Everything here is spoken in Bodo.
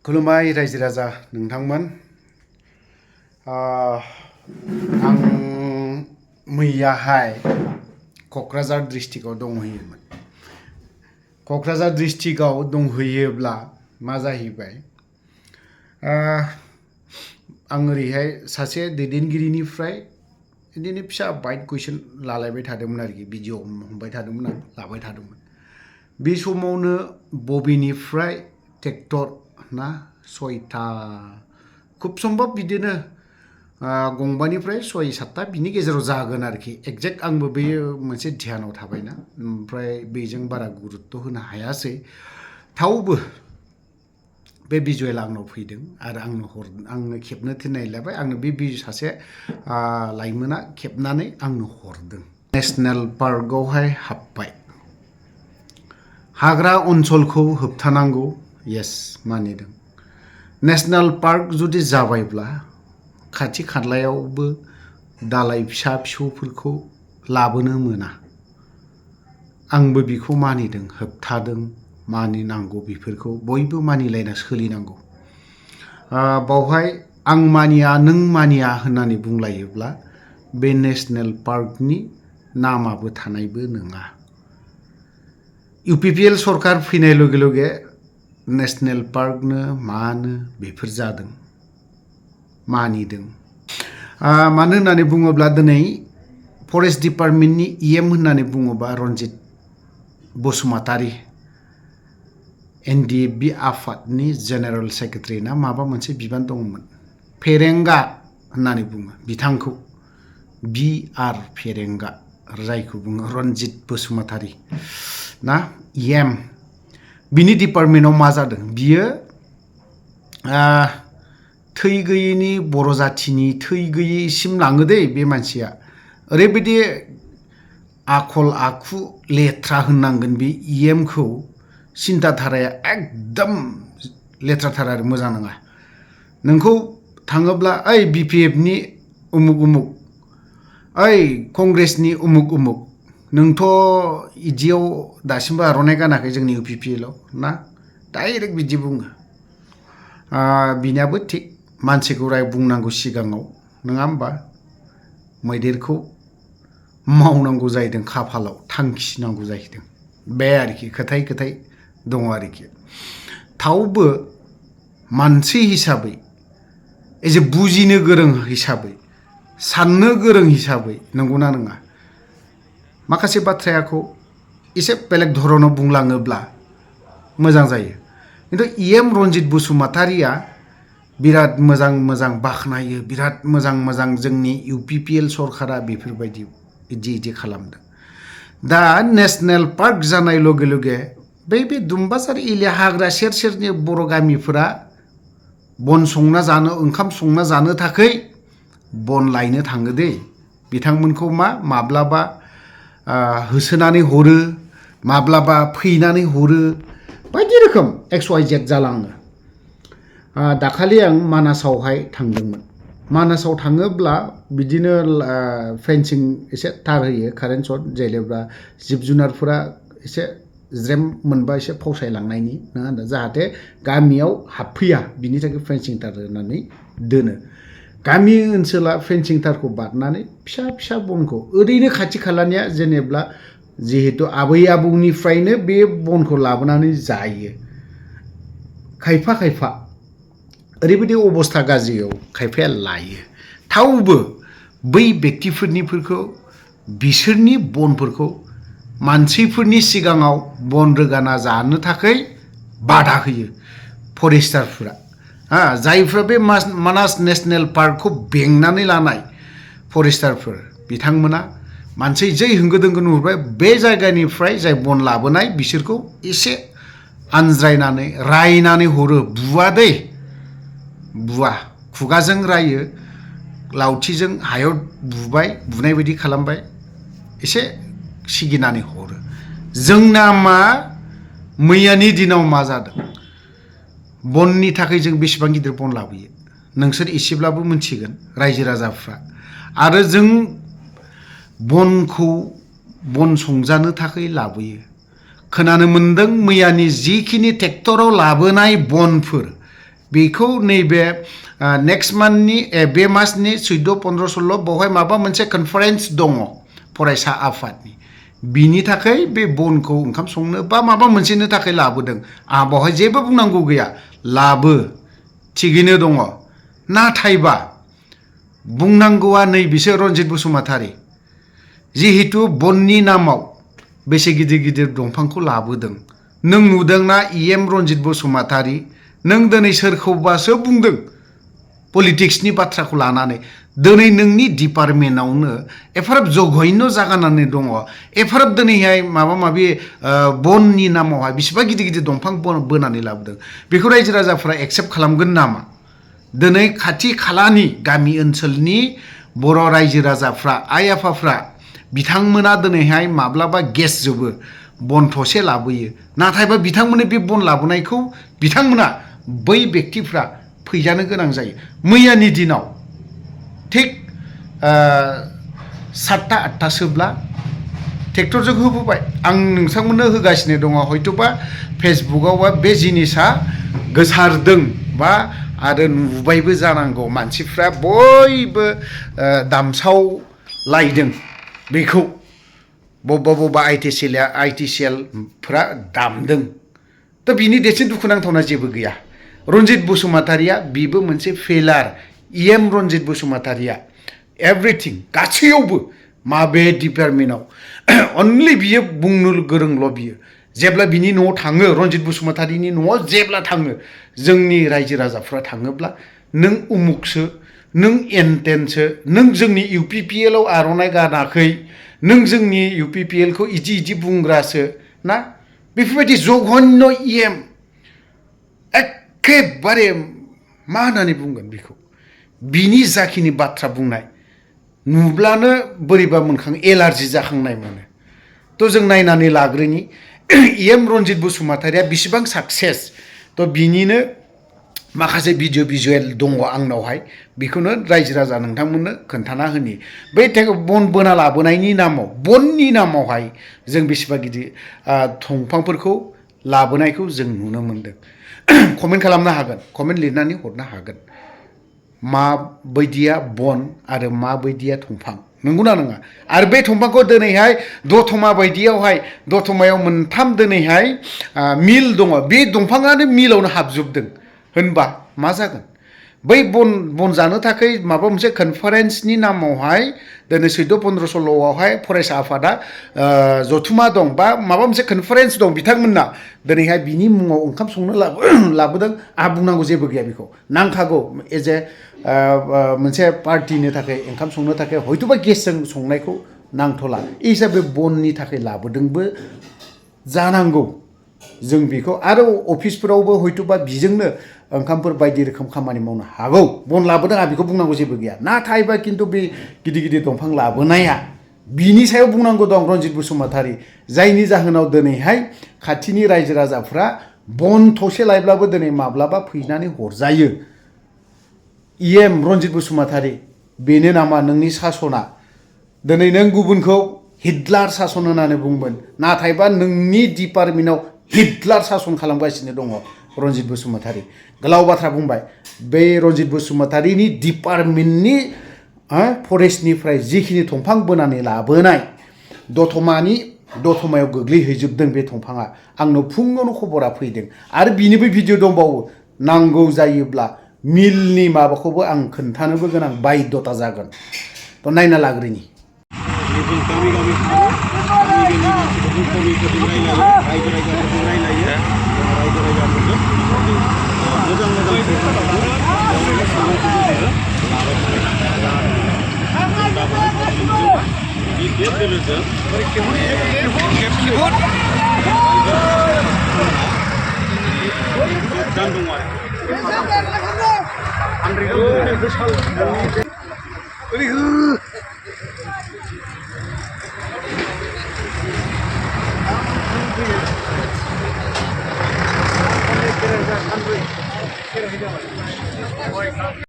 खुलुमबाय रायजो राजा नोंथांमोन आं मैयाहाय क'क्राझार डिस्ट्रिक्टआव दंहैयोमोन। क'क्राझार डिस्ट्रिक्टआव दंहैयोब्ला मा जाहैबाय आं ओरैहाय सासे दैदेनगिरिनिफ्राय बिदिनो फिसा बाइट कुइसन लालायबाय थादोंमोन आरोखि भिडिअ हमबाय थादोंमोन आं लाबाय थादोंमोन। बे समावनो बबेनिफ्राय ट्रेक्टर ना सयथा खुब सम्भब बिदिनो गंबानिफ्राय सय सातथा बिनि गेजेराव जागोन आरोखि एक्जेक्ट आंबो बे मोनसे ध्यानाव थाबायना ओमफ्राय बेजों बारा गुरुत्त होनो हायासै। थेवबो बे भिजुवेल आंनाव फैदों आरो आंनो खेबनो थिननायलाय आंनो बे सासे लाइमोना खेबनानै आंनो हरदों। नेशनेल पार्कआवहाय हाबबाय, हाग्रा ओनसोलखौ होबथानांगौ, येस मानिदों। नेशनेल पार्क जुदि जाबायब्ला खाथि खालायावबो दालाय फिसा फिसौफोरखौ लाबोनो मोना, आंबो बिखौ मानिदों, होबथादों, मानिनांगौ, बेफोरखौ बयबो मानिलायना सोलिनांगौ। बावहाय आं मानिया नों मानिया होननानै बुंलायोब्ला बे नेशनेल पार्कनि नामाबो थानायबो नङा। UPPL सरकार फैनाय लगे लगे नेशनेल पार्कनो मानो बेफोर जादों, मानिदों। मानो होननानै बुङोब्ला दिनै फरेस्ट डिपार्टमेन्टनि EM होननानै बुङोबा रन्जित बसुमतारी NDFB आफादनि जेनेरेल सेक्रेटारि ना माबा मोनसे बिबान दंमोन, फेरेंगा होननानै बुङो बिथांखौ, BR फेरेंगा जायखौ बुङो रन्जित बसुमतारी ना EM, बिनि डिपार्टमेन्टआव मा जादों, बियो थै गैयैनि बर' जाथिनि थै गैयैसिम लाङो दै बे मानसिया। ओरैबायदि आखल आखु लेथ्रा होननांगोन बे EM खौ, सिन्ताधाराया एकदम लेथ्राथार आरो मोजां नङा। नोंखौ थाङोब्ला ओइ BPF नि उमुक उमुक, ओइ कंग्रेसनि उमुक उमुक, नोंथ' इदियाव दासिमबो आर'नाइ गानाखै जोंनि UPPL आव ना, डाइरेक्ट बिदि बुङो। बिनियाबो थिग, मानसिखौ बुंनांगौ सिगाङाव, नङा होमबा? मैदेरखौ मावनांगौ जाहैदों खाफालाव, थांखिनांगौ जाहैदों, बे आरोखि खोथाय दङ आरोखि। थेवबो मानसि हिसाबै, एजे बुजिनो गोरों हिसाबै, साननो गोरों हिसाबै, नंगौना नङा? माखासे बाथ्राखौ एसे बेलेग धरनाव बुंलाङोब्ला मोजां जायो। खिन्थु EM रन्जित बसुमतारीया बिराद मोजां मोजां बाख्नायो, बिराद मोजां मोजां जोंनि UPPL सरकारा बेफोरबायदि इदि खालामदों। दा नेशनेल पार्क जानाय लगे लगे बे दुम्बासार एरिया हाग्रा सेर सेरनि बर' गामिफोरा बन संना जानो, ओंखाम संना जानो थाखाय बन लायनो थाङो दै। बिथांमोनखौ माब्लाबा होसोनानै हरो, माब्लाबा फैनानै हरो, बायदि रोखोम XYZ जालाङो। दाखालि आं मानासावहाय थांदोंमोन। मानासाव थाङोब्ला बिदिनो फेन्सिं एसे थार होयो, कारेन्ट सर्ट, जेनेबा जिब जुनारफोरा एसे ज्रेम मोनबा एसे फावसायलांनायनि, नङा होनबा? जाहाथे गामियाव हाबफैया बिनि थाखाय फेन्सिं थार होनानै दोनो। गामि ओनसोला फेन्सिं थारखौ बारनानै फिसा फिसा बनखौ ओरैनो खाथि खालानिया जेनेब्ला जिहेतु आबै आबौनिफ्रायनो बे बनखौ लाबोनानै जायो। खायफा ओरैबायदि अबस्था गाज्रियाव खायफाया लायो। थेवबो बै बेक्तिफोरनिफोरखौ, बिसोरनि बनफोरखौ मानसिफोरनि सिगाङाव बन रोगाना जानो थाखाय बादा होयो फरेस्टारफोरा। जायफ्रा बे मानास नेशनेल पार्कखौ बेंनानै लानाय फरेस्टारफोर, बिथांमोना मानसि जै होंगो दोंगो नुहुरबाय बे जायगानिफ्राय जाय बन लाबोनाय बिसोरखौ एसे आनज्रायनानै रायनानै हरो। बुवा दै, बुवा, खुगाजों रायो, लावथिजों हायाव बुनाय बायदि खालामबाय, एसे सिगिनानै हरो। जोंना मा मैयानि दिनाव मा जादों, बननि थाखाय जों बेसेबां गिदिर बन लाबोयो नोंसोर एसेब्लाबो मिथिगोन रायजो राजाफ्रा। आरो जों बनखौ बन संजानो थाखाय लाबोयो। खोनानो मोन्दों मैयानि जिखिनि ट्रेक्टराव लाबोनाय बनफोर, बेखौ नैबे नेक्स्ट मान्थनि बे मासनि 14, 15, 16 बेवहाय माबा मोनसे कनफारेन्स दङ फरायसा आफादनि बिनि थाखाय बे बनखौ ओंखाम संनो बा माबा मोनसेनो थाखाय लाबोदों आंहा बेवहाय जेबो बुंनांगौ गैया लाबो थिगैनो दङ नाथायबा बुंनांगौआ नै बिसोर रन्जित बसुमतारी जिहेतु बननि नामाव बेसे गिदिर गिदिर दंफांखौ लाबोदों नों नुदोंना EM रन्जित बसुमतारी नों दिनै सोरखौबासो बुंदों पलिटिक्सनि बाथ्राखौ लानानै दिनै नोंनि डिपार्टमेन्टआवनो एफाराब जघन्य जागानानै दङ एफाराब दिनैहाय माबा माबि बननि नामावहाय बिसिबा गिदिर गिदिर दंफां बोनानै लाबोदों बेखौ रायजो राजाफ्रा एक्सेप्ट खालामगोन नामा दिनै खाथि खालानि गामि ओनसोलनि बर' रायजो राजाफ्रा आइ आफाफ्रा बिथांमोना दिनैहाय माब्लाबा गेस जोबो बन थसे लाबोयो नाथायबा बिथांमोननि बे बन लाबोनायखौ बिथांमोना बै व्यक्तिफ्रा फैजानो गोनां जायो मैयानि दिनाव थिक 7टा 8टासोब्ला ट्रेक्टरजों होबोबाय आं नोंथांमोननो होगासिनो दङ हयतोबा फेसबुकआवबा बे जिनिसा गोसारदों बा आरो नुबायबो जानांगौ मानसिफ्रा बयबो दामसावलायदों बेखौ बबेबा आइटिसिएलफ्रा दामदों दा बिनि देरसिन दुखुनांथावना जेबो गैया रन्जित बसुमतारीया बेबो मोनसे फेलार EM रन्जित बसुमतारीया एभ्रिथिं गासैयावबो माबे डिपार्टमेन्टआव अनलि बियो बुंनो गोरोंल' बियो जेब्ला बिनि न'आव थाङो रन्जित बसुमतारीनि न'आव जेब्ला थाङो जोंनि रायजो राजाफ्रा थाङोब्ला नों उमुकसो नों एनटेनसो नों जोंनि UPPLआव आर'नाइ गानाखै नों जोंनि UPPLखौ इदि बुंग्रासो ना बेफोरबायदि जघन्य EM एखेबारे मा होननानै बुंगोन बेखौ बिनि जाखिनि बाथ्रा बुंनाय नुब्लानो बोरैबा मोनखां एलार्जि जाखांनाय मोनो थ' जों नायनानै लाग्रोनि EM रन्जित बसुमतारीया बेसेबां साक्सेस थ' बिनिनो माखासे भिजुएल दङ आंनावहाय बेखौनो रायजो राजा नोंथांमोननो खोन्थाना होनि बै बन बोना लाबोनायनि नामाव बननि नामावहाय जों बेसेबा गिदिर दंफांफोरखौ लाबोनायखौ जों नुनो मोनदों कमेन्ट खालामनो हागोन कमेन्ट लिरनानै हरनो हागोन माबायदिया बन आरो माबायदिया दंफां नंगौना नङा आरो बे दंफांखौ दिनैहाय दतमा बायदियावहाय दतमायाव मोनथाम दिनैहाय मिल दङ बे दंफाङानो मिलावनो हाबजोबदों होनबा मा जागोन बै बन जानो थाखाय माबा मोनसे कनफारेन्सनि नामावहाय दिनै 14, 15, 16आवहाय फरायसा आफादा जथुमा दं बा माबा मोनसे कनफारेन्स दं बिथांमोनना दिनैहाय बिनि मुङाव ओंखाम संनो लाबोदों आंहा बुंनांगौ जेबो गैया बेखौ नांखागौ एज ए मोनसे पार्टिनि थाखाय ओंखाम संनो थाखाय हयतोबा गेसजों संनायखौ नांथ'ला এই हिसाबै बननि थाखाय लाबोदोंबो जानांगौ जों बेखौ आरो अफिसफोरावबो हयतोबा बिजोंनो ओंखामफोर बायदि रोखोम खामानि मावनो हागौ बन लाबोदों आं बेखौ बुंनांगौ जेबो गैया नाथायबा खिन्थु बे गिदिर गिदिर दंफां लाबोनाया बिनि सायाव बुंनांगौ दं रन्जित बसुमतारी जायनि जाहोनाव दिनैहाय खाथिनि रायजो राजाफ्रा बन थसे लायब्लाबो दिनै माब्लाबा फैनानै हरजायो EM रन्जित बसुमतारी बेनो नामा नोंनि सासना दिनै नों गुबुनखौ हिटलार सासन होननानै बुंगोन नाथायबा नोंनि डिपार्टमेन्टआव हिटलार सासन खालामगासिनो दङ रन्जित बसुमतारी गोलाव बाथ्रा बुंबाय बे रन्जित बसुमतारीनि डिपार्टमेन्टनि फरेस्टनिफ्राय जिखिनि दंफां बोनानै लाबोनाय दतमायाव गोग्लैहैजोबदों बे दंफाङा आंनो फुङावनो खबरा फैदों आरो बिनिबो भिडिअ दंबावो नांगौ जायोब्ला मिलनि माबाखौबो आं खोन्थानोबो गोनां बायद्धता जागोन थ' नायना लाग्रोनि गामि गामि थाङो गामि मानसिफोरजों कमिटिफोरजों रायजो राजाफोरजों रायलायो रायजो राजाफोरजों मोजां मोजां